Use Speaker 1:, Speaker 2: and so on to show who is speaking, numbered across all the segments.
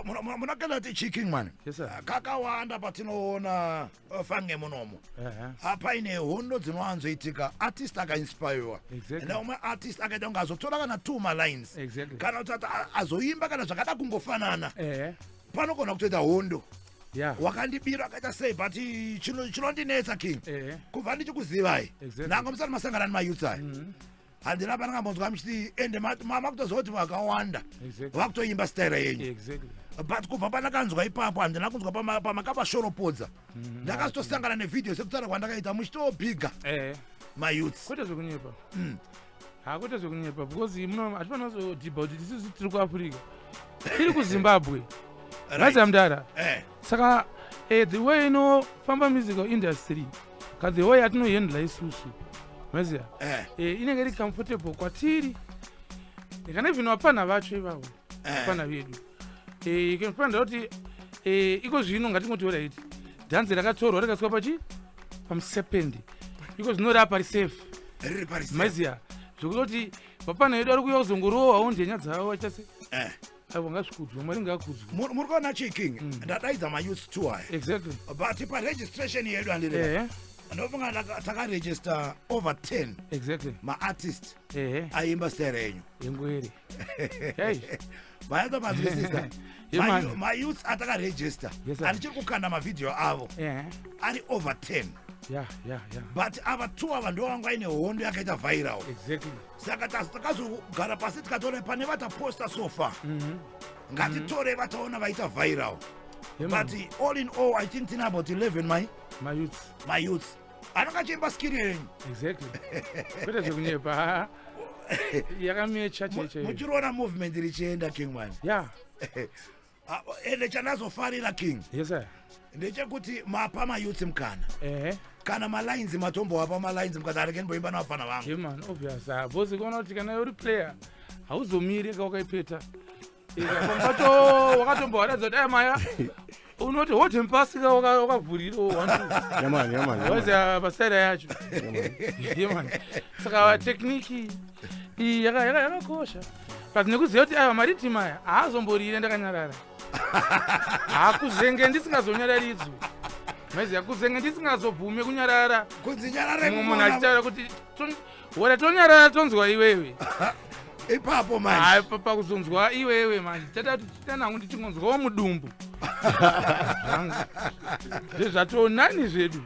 Speaker 1: Munakenda kuti chiking man.
Speaker 2: Yes, sir.
Speaker 1: Kakawanda patinoona fange munomo paine hondo dzinowanzoitika, artist akainspirwa neumwe artist akaita kunge azotora kana two malines kana kuti azoimba kana zvakada kungofanana, panogona kutoita hondo. Wakandibira, akaita sei. But chinondinetsa, King, kubva ndichikuzivai, nango musati masangana nemayouths aya, handina pandakambonzwa muchiti ende makutoziva kuti vakawanda vakutoimba style yenyu. But kubva pandakanzwa ipapo, handina kunzwa pamakavashoropodza. Ndakazotosangana nevhidhiyo sekutaura kwandakaita muchitobhiga mayouths.
Speaker 2: Kwete zvekunyepa. Ha, kwete zvekunyepa, because muno hatifanira kuzodhibha kuti isusu tiri kuAfrica, tiri kuZimbabwe. Maziva mudara. Saka the way inofamba musical industry ka, the way yatinohandla isusu, maziva, inenge iri comfortable kwatiri kana even vapana vacho ivavo, vapana vedu. You can find out kuti iko zvino ngatingoti alright, dhanzi rakatorwa rikaiswa pachi pamusependi, iko zvino rapa risafe.
Speaker 1: Riri pari.
Speaker 2: Maiziya zvekutoti vapana vedu vari kuuya kuzongorowawo ndenya dzavo vachase. Aiwa, ngazvikudzwe, Mwari ngaakudzwe.
Speaker 1: Muri kuona chiking, ndadaidza mayouths two aya. But paregistration yedu, handiri ndofunga takaregister over 10 maartist aimba style yenyu.
Speaker 2: Yengwere. Hey.
Speaker 1: Vayandomanzwisisa?
Speaker 2: Yeah, man.
Speaker 1: Mayouths atakaregister
Speaker 2: Yes, sir.
Speaker 1: andichiri kukanda mavhidhiyo avo ari over 10. But ava two ava ndo vanga vaine hondo yakaita viral. Saka takazogara pasi tikatoona pane vataposta so far, ngatitore vataona vaita viral.
Speaker 2: Yeah, man.
Speaker 1: But all in all, I think tina about 11 mai
Speaker 2: mayouths.
Speaker 1: Mayouths anonga achiimba skiri yenyu.
Speaker 2: Exactly, kwete zvekunyepa, yakamecha cheche.
Speaker 1: Muchiriona movement richienda, King man. Ah, ende chandazofarira, King,
Speaker 2: Yes sir.
Speaker 1: ndechekuti mapa mayouths mukana. Kana malines, matombowapa malines, mukati areke ndimboimba navafana vangu.
Speaker 2: Yeah man, obvious. Ah, boss, kuona kuti kana uri player hauzomiri ka wakaipeta. Pamwe pacho wakatombowaradza kuti aya maya unoti hodhe mupasika wakavhurira.
Speaker 3: Yamani, yamani.
Speaker 2: Waziya pastaira yacho. Yeah man, saka technique iyi yakakosha, but nekuziva kuti aya mariddim aya haazomborire ndakanyarara, hakuzenge ndisingazonyararidzwi, maiziya, kuzenge ndisingazobvume kunyarara.
Speaker 1: Kunzi nyarare.
Speaker 2: Mumwe munhu achitaura kuti wora tonyarara tonzwa iwewe.
Speaker 1: Ipapo manje.
Speaker 2: Hayi, pakuzonzwa iwewe manje tata kuti tanangu ndichingonzwawo mudumbu zvangu ndezvatonani zvedu.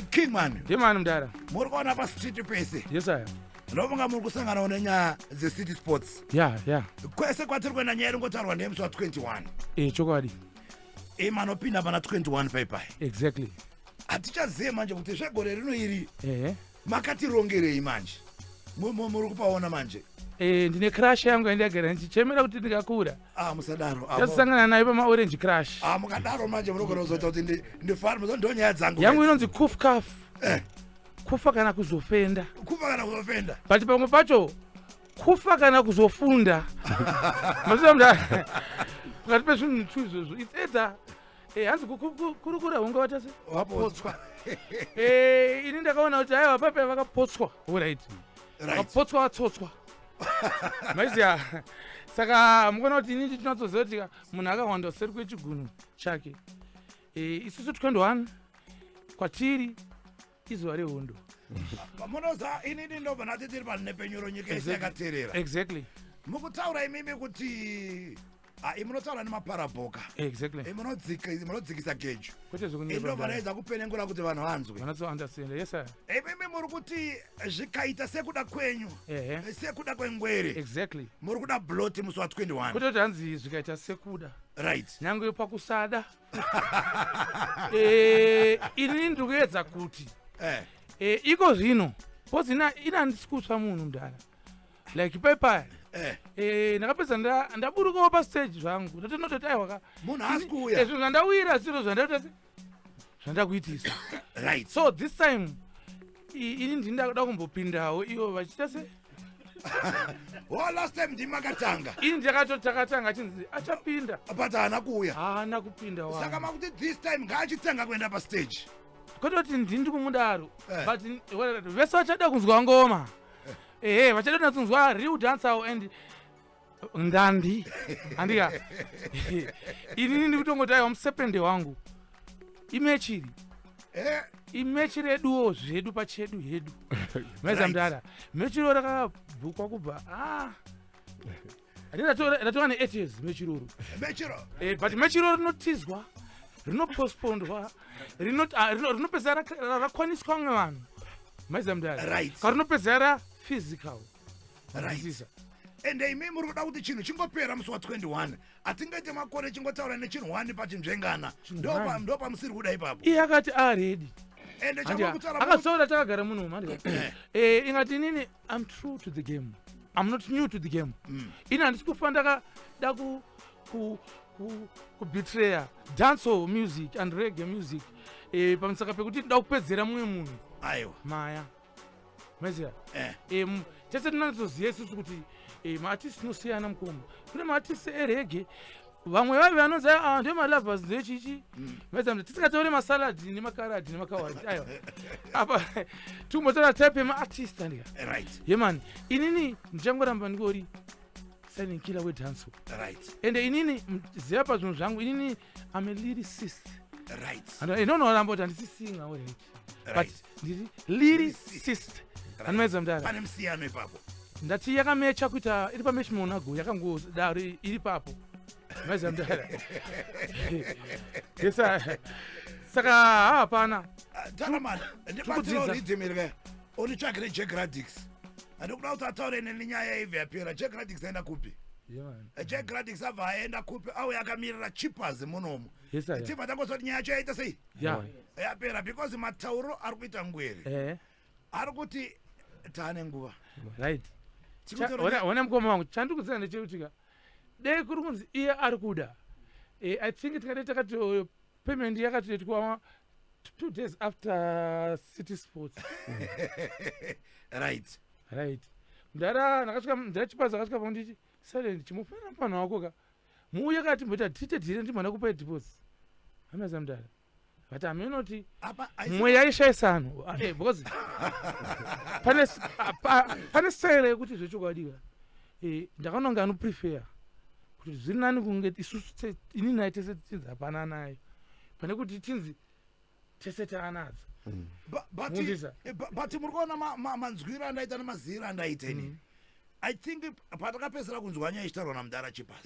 Speaker 1: King man.
Speaker 2: Ndemani mudara.
Speaker 1: Muri kuona pastreet pese,
Speaker 2: Yes aya.
Speaker 1: ndofunga muri kusanganawo nenyaya dzecity sports. Kwese kwatiri kuenda, nyaya iringotaurwa nemusi wa21.
Speaker 2: Chokwadi.
Speaker 1: Imanopinda pana 21 paipai. Hatichazive manje kuti zvegore rino iri makatirongerei manje. Muri kupaona manje.
Speaker 2: Ndine crush yangu yandagara ndichichemera kuti ndikakura
Speaker 1: Ah, musadaro. Ah,
Speaker 2: ndasangana nayo pamaorange crush.
Speaker 1: Ah, mukadaro manje munogona kuzoita kuti ndifare, ndo nyaya dzangu.
Speaker 2: Yangu inonzi kuf kaf. Kufa kana kuzofenda.
Speaker 1: Kufa kana kuzofenda.
Speaker 2: But pamwe pacho kufa kana kuzofunda, maziva mudara, pakati pezvinhu two izvozvo, it's either hanzi kurukura hunge watase
Speaker 1: wapotswa.
Speaker 2: Ini ndakaona kuti aiwa, pape vakapotswa, alright, vakapotswa, vatsotswa, maiziya. Saka mukuona kuti inini tinatsoziva kuti munhu akawanda seri kwechigunhu chake. Isusu 21 kwatiri izuva rehondo.
Speaker 1: Munoza inini ndobva ndati tiri panepenyuro, nyika yese yakateerera. Mukutaura imimi kuti ah, munotaura nemaparabhoka. Munodzikisa gejo.
Speaker 2: Kwete zvekunyepa.
Speaker 1: Indobva ndaedza kupenengura kuti vanhu vanzwe.
Speaker 2: Vanatso understand, yes sir.
Speaker 1: Imimi muri kuti zvikaita sekuda kwenyu, sekuda kwengwere, muri kuda blot musi wa21.
Speaker 2: Kwete kuti hanzi zvikaita sekuda. Nyange pakusada. Inini ndiri kuedza kuti iko zvino because ina handisi kutsva munhu mudhara, like pepaya. Ndakapedza ndaburukawo pastage zvangu, ndatonototi aiwa ka.
Speaker 1: Munhu haasi kuuya.
Speaker 2: Zvinhu zvandawira zvinhu zvandaita zvandakuitisa. So this time ini ndini ndakuda kumbopindawo, ivo vachiita se
Speaker 1: Oh, last time ndimakatanga.
Speaker 2: Ini ndakatanga chinzi achapinda.
Speaker 1: But haana kuuya.
Speaker 2: Haana kupinda.
Speaker 1: Saka makuti this time ngaachitanga kuenda pastage.
Speaker 2: Kwete kuti ndini ndikumudaro. But well, vese vachada kunzwa ngoma, ehe, vachada kunzwa real dancehall and Ndandi handika inini ndikutongoti aiwa, musepende wangu imechi iri. Imechi reduwo zvedu pachedu hedu, maiza mudara. Mechi iro rakabhukwa kubva, ah, ratova ne8 years mechi iroro.
Speaker 1: Mechiro.
Speaker 2: But mechi iroro rinotizwa, rinopostpondwa, rinopedzisa rakwaniswa vamwe vanhu, maiza mudara. Ka rinopedzisa raphysical. Manzwisisa?
Speaker 1: Ende imi muri kuda kuti chinhu chingopera musi wa21. Hatingaite makore chingotaura nechinhu 1 pachinzvengana.
Speaker 2: Chinhu
Speaker 1: Ndo pamusiri kuda ipapo.
Speaker 2: Iye akati aready.
Speaker 1: Ende chamuri kutaura
Speaker 2: Akataura takagara muno, mandika. Ingati inini I'm true to the game, I'm not new to the game. Ini handisi kufa ndakada kubetreya dancehall music and reggae music pamusaka pekuti ndida kupedzera mumwe munhu.
Speaker 1: Aiwa.
Speaker 2: Maya, maiziya. Tese tinatoziva isusu kuti maartist tinosiyana, mukoma. Kune maartist ereggae, vamwe vavi vanonzi, "Ah, ndio malovers, ndechichi." Maiziya, tisingatori masaladi nemakaradhi nemakawadi, aiwa. Apa tikumbotora type yemaartist, andika. Yemani, inini ndichangoramba ndingori Silent Killer wedancehall. Ende inini ziva pazvinhu zvangu, inini am a lyricist. Inonoramba kuti handisi singer, alright, but ndiri lyricist, anomaidza mudara.
Speaker 1: Pane musiyano ipapo.
Speaker 2: Ndati yakamecha kuita iri pamechi monago, yakangodaro iri papo, maiziva mudara. Yesa, saka hapana.
Speaker 1: Taraman, ndibatsirawo.
Speaker 2: Kudzidza.
Speaker 1: Rhythm iri unitsvagire Jack Radix. Handikuda kuti ataure neni, nyaya ibve yapera. Jack Radix aenda kupi? Jack Radix abva aenda kupi? Auya akamirira Chippers munomu.
Speaker 2: Yes, sir.
Speaker 1: Tibva tangozoti nyaya yacho yaita sei? Yapera, because matauro ari kuita Ngwere ari kuti taane nguva.
Speaker 2: Ona mukoma wangu, chandikudzira ndechekuti ka dei kuri kunzi iye ari kuda, I think tingadei takati, oh, payment yakatoitwa 2 days after City Sports. Right, ndara ndakasvika, ndachipaza, akasvika panditi, "Silent, chimufana mufana wako ka, muuye ka, timboita tiite dhire, ndimhana kupa deposit." Amaza mudara, but haminoti
Speaker 1: Apa
Speaker 2: mweya ishaisano, because pane style yekuti zvechokwadi ka, ndakaona kunge anoprefer kuti zviri nani kunge isusu inini naye tese tinzi hapana nayo, pane kuti tinzi tese taanadzo.
Speaker 1: But
Speaker 2: Mundisa.
Speaker 1: But muri kuona manzwiro andaita nemaziro andaita inini. I think patakapedzisira kunzwa nyaya ichitaurwa namudhara Chipas,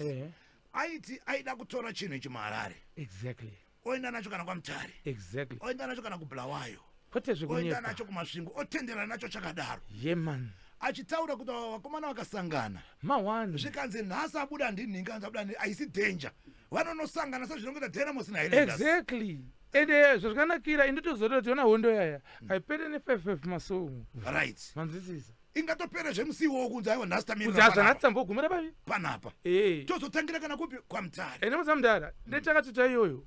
Speaker 1: aiti aida kutora chinhu ichi muHarare, oenda nacho kana kwaMutare, oenda nacho kana kuBulawayo,
Speaker 2: Kwete
Speaker 1: oenda
Speaker 2: zvekunyepa.
Speaker 1: nacho kuMasvingo, otenderana nacho chakadaro.
Speaker 2: Yeman.
Speaker 1: Achitaura kuti ava vakomana vakasangana,
Speaker 2: Ma1.
Speaker 1: zvikanzi nhasi abuda ndinhingi, anzi abuda haisi danger, vanonosangana sezvinongoita Dynamos naHighlanders.
Speaker 2: Exactly, ende zvazvakanakira, indotozota kuti ona hondo yaya haipere ne55 masongo. Manzwisisa?
Speaker 1: Ingatopera zvemusi iwowo, kunzi aiwa, nhasi
Speaker 2: Kunzi
Speaker 1: tamirira
Speaker 2: hazva
Speaker 1: panapa.
Speaker 2: Nhasi tambogumira pavi.
Speaker 1: Panapa. Tozotangira kana kupi? KwaMutare.
Speaker 2: Ende muzamudara netakatoita iyoyo,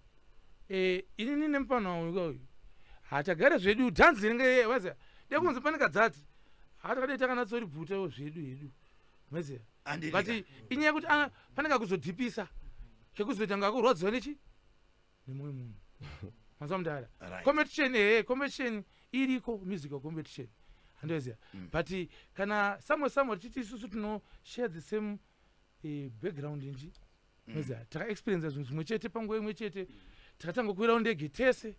Speaker 2: inini nemufana wangu uyu hatagare zvedu dhanzi ringe waziya de kunzi pane kadzati, hatakadai takanatsoribvutawo zvedu hedu, maziya.
Speaker 1: Andidika.
Speaker 2: But inyaya yekuti pane kakuzodhipisa kekuzoita ngakurwadziwa nechi nemumwe munhu, manzwa mudara? Competition, ehe, competition iriko, musical competition, handoziya. But kana samwe tichiti isusu tino share the same background nji, maziya, takaexperiensa zvinhu zvimwe chete panguva imwe chete, takatanga kukwirawo ndege tese,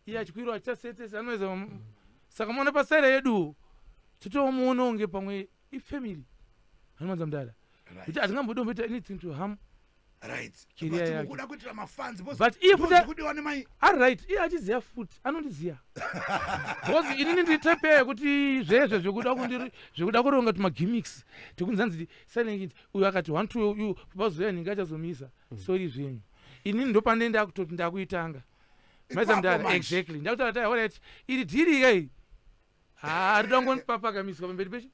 Speaker 2: iye achikwirawo achiita se tese, anoeza. Saka maona pasaira yedu totomuona kunge pamwe ifamily, anomanza mudara, kuti hatingambodomboita anything to harm career
Speaker 1: But
Speaker 2: yake.
Speaker 1: mukuda kuitira mafans.
Speaker 2: But if
Speaker 1: Kudiwa nemai.
Speaker 2: Ari right, iye achiziya futi, anondiziya, because inini ndiri type yekuti zvezve zvekuda kuronga tumagimmicks tekunzanzi Silent uyu akati one two, uyu pazoya nhingi achazomisa, sorry zvenyu, inini ndopande ndakutoti ndakuitanga maiza
Speaker 1: Ipapo
Speaker 2: mudara.
Speaker 1: manje.
Speaker 2: Exactly, ndakutaura tai, alright, iri dhiri ka iri, ha, rida kungondipapakamiswa pamberi pechi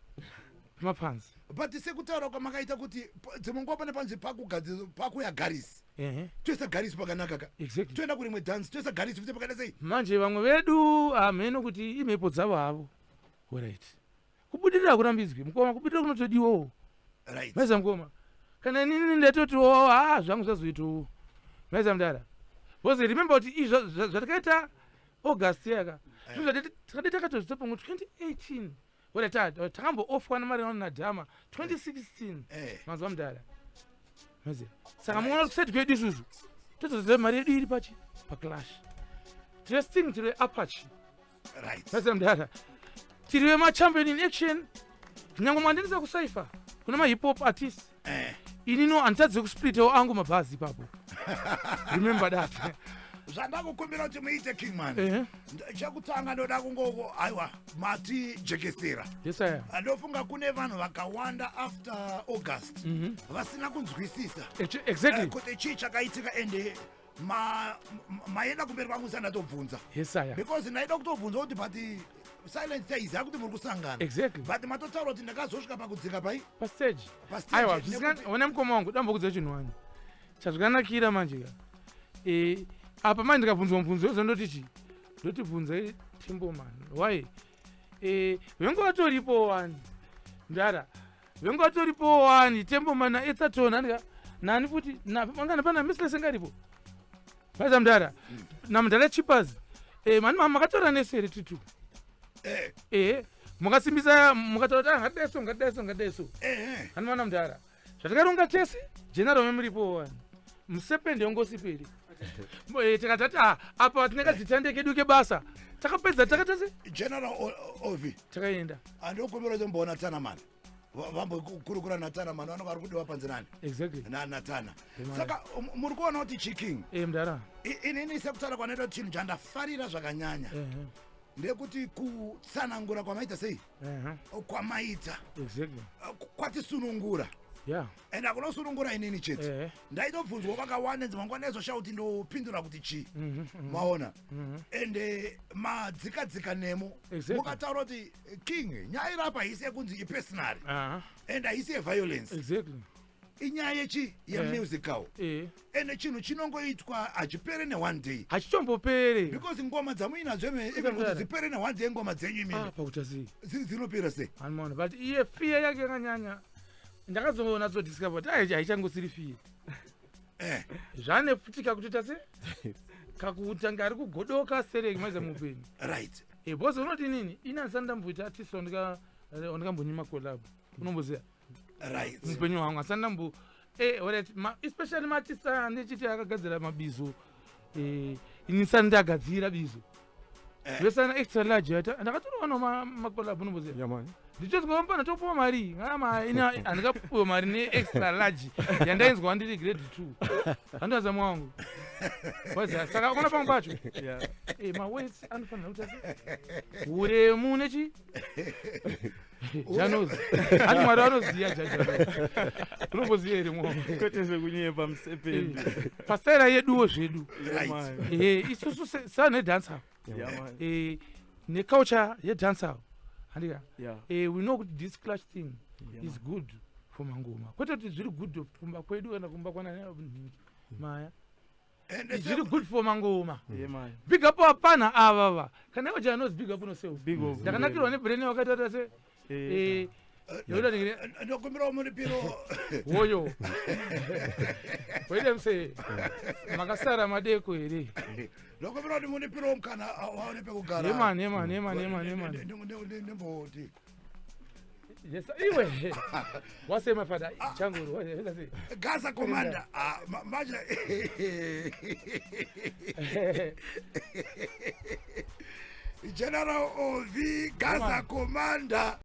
Speaker 2: pemapanzi.
Speaker 1: But sekutaura kwamakaita kuti dzimwe nguva pane panzi pakuya garisi, toisa garisi pakanaka ka. Toenda kurimwe dhansi, toisa garisi futi pakaita sei.
Speaker 2: Manje vamwe vedu hameno kuti imhepo dzavo havo. Alright, kubudirira hakurambidzwi, mukoma, kubudirira kunotodiwawo. Maiza mukoma, kana inini ndatotiwo, ha, zvangu zvazoitawo, maiza mudara, because remember kuti izvo zvatakaita August yaka, zvinhu takadi takatozvita pamwe 2018, ora takamboofwa naMariano naDhama 2016. Manzwa mudara? Maziya saka muona kuti kuside kwedu isusu totoziva mari yedu iri pachi paclash. Tiri sting, tiri apache. Maziya mudhara, tiri vemachampion in action. Nyange mwandinisa kucypher kuna mahip hop artist, inino handitadze kusplitawo angu mabhazi ipapo. Remember that.
Speaker 1: Zvandakukumbira kuti muite, Kingman, chekutanga ndoda kungoko, aiwa, matijekesera.
Speaker 2: Yes, I am.
Speaker 1: Ndofunga kune vanhu vakawanda after August vasina kunzwisisa kuti chii chakaitika, ende maenda kumberi kwangu sandatobvunza.
Speaker 2: Yes, I am.
Speaker 1: Because ndaida kutobvunza kuti, but Silent taiziva kuti muri kusangana, but matotaura kuti ndakazosvika pakudzika pai?
Speaker 2: Pastage.
Speaker 1: Pastage.
Speaker 2: Aiwa, zvisina. Ona mukoma wangu, dambokudza chinhu wani chazvikanakira manje ka. Apa manje ndikabvunzwa mubvunzo yozo, ndoti chi ndoti bvunzai Timboman. Why? Vengo vatoripo wani, ndara, vengo vatoripo wani, Temboman naEtherton, andika nani futi mangana pana Misless engaripo vaza mudhara namudhara Chippers. Mani makatora neseri titu. Mukasimbisa, mukataura kuti, "Ah, ngatidaiso, ngatidaiso, ngatidaiso." Hanimana mudhara, zvatakaronga tese, general memuripo wani musepende yongosiperi. Tikatati, "Ah, apa tinenge dzitande kedu kebasa." Takapedza takatese.
Speaker 1: General Ovi.
Speaker 2: Takaenda.
Speaker 1: Andokumbira kuti mboona Tanaman, vambokurukura naTanaman, vanonga vari kudiwa panze nani?
Speaker 2: Exactly.
Speaker 1: NaTana. Saka muri kuona kuti chiking
Speaker 2: Mudhara.
Speaker 1: Inini sekutaura kwanoita kuti chinhu chandafarira zvakanyanya ndekuti kutsanangura kwamaita sei, kwamaita kwatisunungura. And akunosunungura inini chete. Ndaitobvunzwa kwakawanda, dzimwe ndaizoshaa kuti ndopindura kuti chii. Maona, ende madzikadzika nemo. Mukataura kuti, King, nyaya iri apa haisi yekunzi ipersonal and haisi yeviolence. Inyaya yechi yemusical. Ende chinhu chinongoitwa hachipere neone day.
Speaker 2: Hachitombopere.
Speaker 1: Because ngoma dzamuinadzo ime, even kuti dzipere neone day, ngoma dzenyu imimi,
Speaker 2: Ah, pakuita sei?
Speaker 1: Dzinopera sei?
Speaker 2: Hanimona, but iye fear yake yakanyanya. Ndakazonyatsodiscover kuti ai, haichangosiri fear. Zvane futi kakutoita se kakutanga ari kugodoka sereki maiza muupenyu. Because unoti inini ini handisati ndamboita artist wandikambonyima collab, unomboziva. Muupenyu hwangu handisati ndambo alright, especially maartist anechiti akagadzira mabizo, ini sati ndagadzira bizo. Vesana Extra Large yaita, ndakatorowana macollab, unomboziva.
Speaker 3: Yeah, man.
Speaker 2: Ndichozwa mupana topuwa mari ngama ina, handikapuwa mari neExtra Large yandainzwa ndiri grade 2, handiwaza mwangu waziva. Saka ukaona pamwe pacho maweights anofanira kuti ase uremu nechi janozi handi Mwari vanoziva jaja, unomboziva here mwangu?
Speaker 4: Kwete zvekunyepa, musepende.
Speaker 2: Pasaira yeduwo zvedu.
Speaker 4: Yeah, man.
Speaker 2: Isusu sanedancehall,
Speaker 4: Yeah, man.
Speaker 2: Neculture yedancehall, handika? We know kuti this clash thing is
Speaker 4: man.
Speaker 2: good for mangoma, kwete kuti zviri good kumba kwedu kana kumba kwana maya.
Speaker 1: Ende
Speaker 2: Zviri good for mangoma.
Speaker 4: Yeah, man.
Speaker 2: Big up apana ava va kana iwo janozi, big up unoself.
Speaker 4: Big up.
Speaker 2: Ndakanakirwa nebrain wakaita se yoda
Speaker 1: Ndokumbirawo muripiro.
Speaker 2: Woyo waita mse makasara madeko here?
Speaker 1: Ndokumbira kuti munipiro mukana waone pekugara.
Speaker 2: Yeman, yeman, yeman, yeman, yeman.
Speaker 1: Ndemboti.
Speaker 2: Yes, iwe wase my father changuru wase.
Speaker 1: Gaza Commander. Ah, manje General Ovi, Gaza Commander.